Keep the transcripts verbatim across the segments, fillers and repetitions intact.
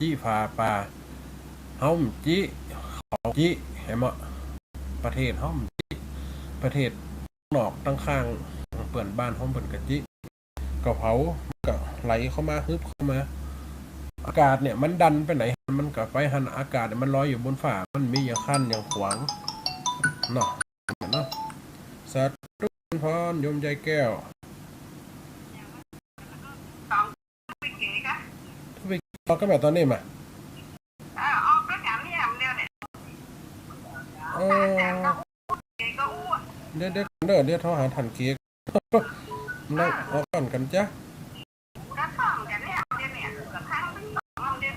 จี้ฝาป่า เฮาบ่จี้ เขาจี้ หันบ่ ประเทศเฮาบ่จี้ ประเทศนอกตังข้างเปื้อนบ้านเฮาเปิ้นก็จี้ ก็เผา ก็ไหลเข้ามา ฮึบเข้ามา อากาศเนี่ยมันดันไปไหนมันก็ไปหั้น อากาศเนี่ยมันลอยอยู่บนฟ้า มันมีหยังกั้นหยังขวางเนาะ เนาะ สาธุพร โยมยายแก้ว ไปเก๋กะ ไปเก๋กะ ออกก็แบบตอนนี้มา เออ ออกก็แถวนี้แถวเดียวเนี่ย เออ เก๋ก็อู้ เดี๋ยว เดี๋ยว เดี๋ยว เดี๋ยวโทรหาท่านเก๋กะ นั่ง เออ ออกก่อนกันจ้ะ ก็พร้อมกันเนี่ย เดี๋ยวเนี่ย ก็ครั้งที่สองเดี๋ยว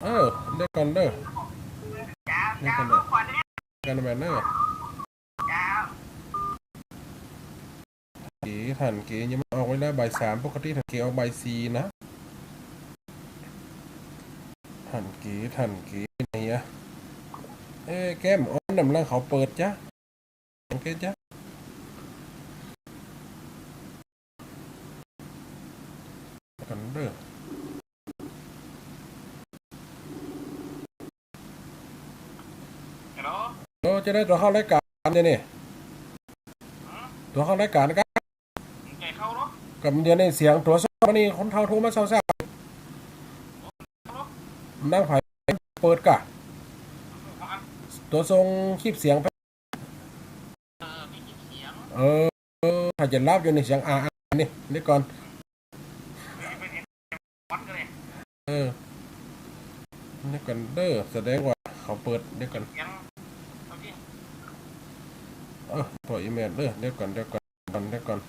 เออ เดี๋ยวก่อนเด้อ เจ้า เดี๋ยวก่อนเด้อ เจ้า ก็ขวัญเนี่ย กันแบบนั้น เจ้า เก๋ ท่านเก๋ยังบ่ออกเวลาบ่ายสาม ปกติท่านเก๋ออกบ่ายสี่นะ ท่านเก๋ ท่านเก๋ไหนอะ เอ้ย แก้มอ่อนนำลังเขาเปิดจ้ะ สังเกตจ้ะ กันเด้อ ฮัลโหล ฮัลโหล จะได้ตั๋วเข้ารายการเดี๋ยวนี้ หือ ตั๋วเข้ารายการกะ ใครเข้าเหรอ กะเดี๋ยวนี้เสียงตั๋วสดมานี่ คนเฒ่าโทรมาเศร้าๆ นั่งไผเปิดกะ ตั๋วส่งคลิปเสียงไป เออ มีคลิปเสียง เออ ถ้าจะรับอยู่ในเสียง อ่า อ่า นี่ เดี๋ยวก่อน เออ เดี๋ยวก่อนเด้อ แสดงว่าเขาเปิด เดี๋ยวก่อน เสียง เอาสิ เออ เปิดอีเมลเด้อ เดี๋ยวก่อน เดี๋ยวก่อน เดี๋ยวก่อน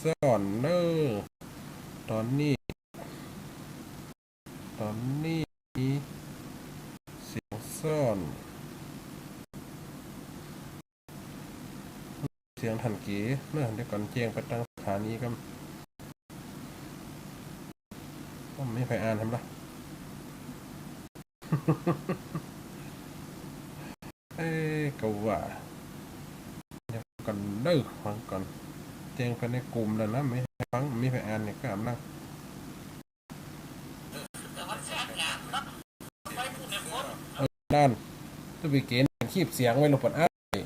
ซ่อนเด้อ ตอนนี้ ตอนนี้ เสียงซ่อน เสียงท่านเก๋เนอะ เดี๋ยวก่อน แจ้งไปตางสถานีก่อน บ่มีใผอ่านแหมละ เอ้ย ก็ว่า เดี๋ยวก่อนเด้อ ฟังก่อน แจ้งไปในกลุ่มแล้วนะ บ่มีใผฟัง บ่มีใผอ่านเนี่ย ก็อ่านนะ เออ นั่น ตุ๊กปีเก๋เขียนคลิปเสียงไว้ลูก เปิ้นอัดไว้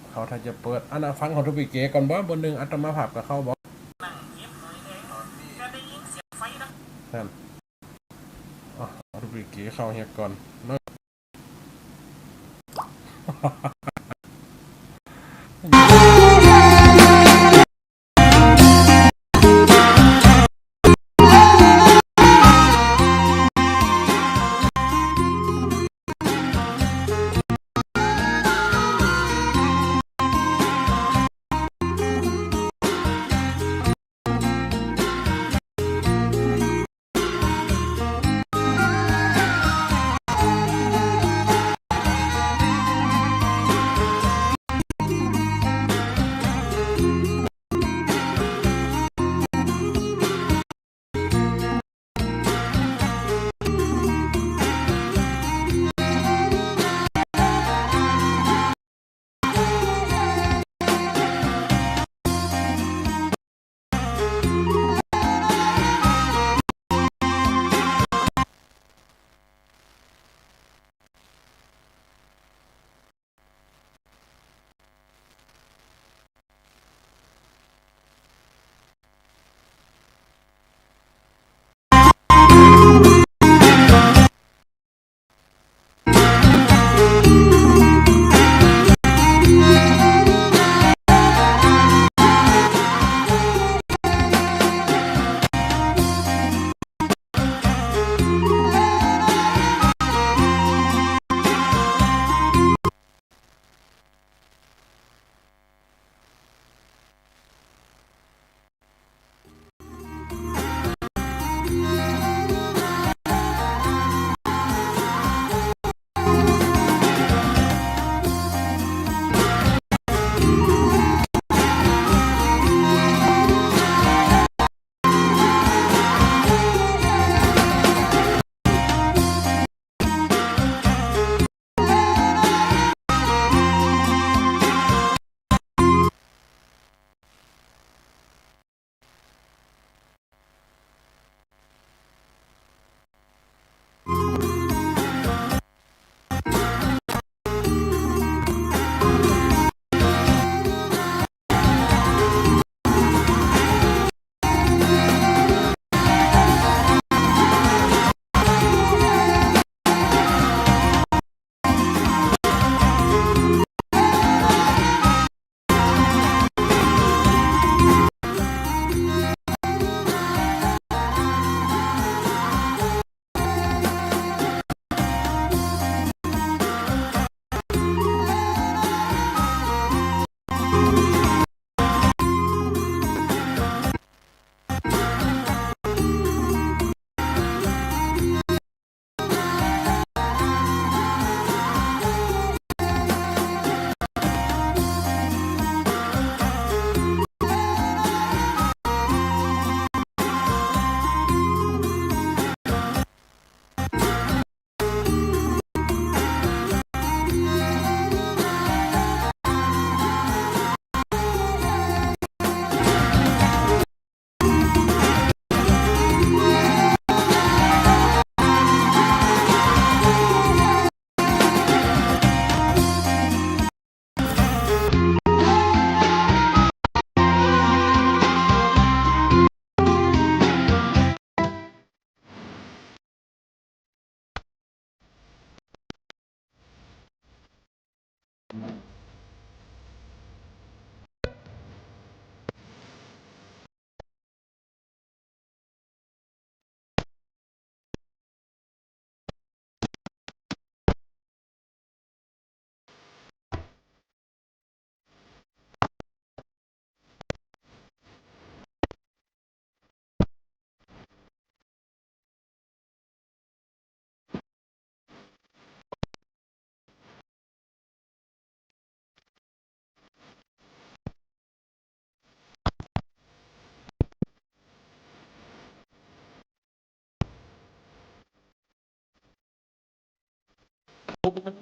เขาถ้าจะเปิด อันน่ะ ฟังของตุ๊กปีเก๋ก่อนบ่ เบอร์หนึ่ง อาตมาภาพก็เข้าบ่ นั่น อ๋อ เอาตุ๊กปีเก๋เข้าเฮียก่อนเนาะ Gruppen